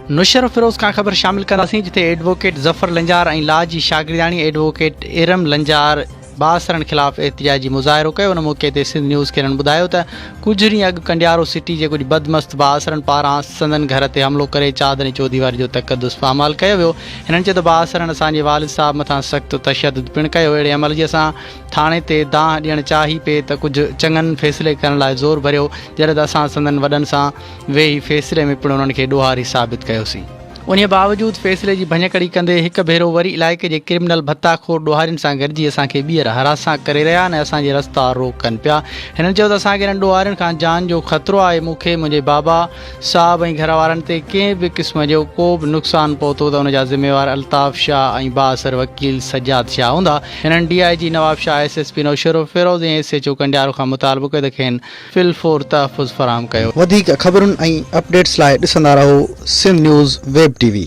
نوشهروفيروز کان خبر شامل ڪنداسين جتي ايڊووڪيٽ ظفر لنجار ۽ لا جي شاگردياڻي ايڊووڪيٽ ارم لنجار بااثرن خلاف احتجاجي مظاهرو ڪيو ان موقعي تي سنڌ نيوز کي هنن ٻڌايو ته ڪجهه ڏينهن اڳ ڪنڊيارو سٽي جي ڪجهه بدمست بااثرن پاران سندن گهر تي حملو ڪري چادر ۽ چوديواري جو تقدس پامال ڪيو ويو هنن چيو ته بااثرن اسان جي والد صاحب مٿان سخت تشدد پڻ ڪيو اهڙي عمل جي اسان ٿاڻي تي دانهن ڏيڻ چاهي پئي ته ڪجهه چڱن فيصلي ڪرڻ لاء زور ڀريو جڏهن ته اسان سندن وڏن سان ويهي فيصلي ۾ پڻ انهن کي ڏوهاري ثابت ڪيوسين. انهيء باوجود فيصلي جي ڀڃڪڙي ڪندي هڪ ڀيرو وري علائقي جي ڪرمنل ڀتا خور ڏوهارين سان گڏجي اسان کي ٻيهر هراسان ڪري رهيا آهن ۽ اسان جي رستا روڪ ڪن پيا. هنن چيو ته اسان کي انهن ڏوهارين کان جان جو خطرو آهي، مون کي، منهنجي بابا صاحب ۽ گهر وارن تي ڪنهن به قسم جو ڪو به نقصان پهتو ته ان جا ذميوار الطاف شاهه ۽ بااثر وڪيل سجاد شاهه هوندا. هنن D I G Nawabshah, S S P Naushahro Feroze ۽ S H O Kandiaro کان مطالبو ڪيو ته کين في الفور تحفظ فراهم ڪيو. وڌيڪ خبرن ۽ اپڊيٽس لاء ڏسندا رهو Sindh news web T V.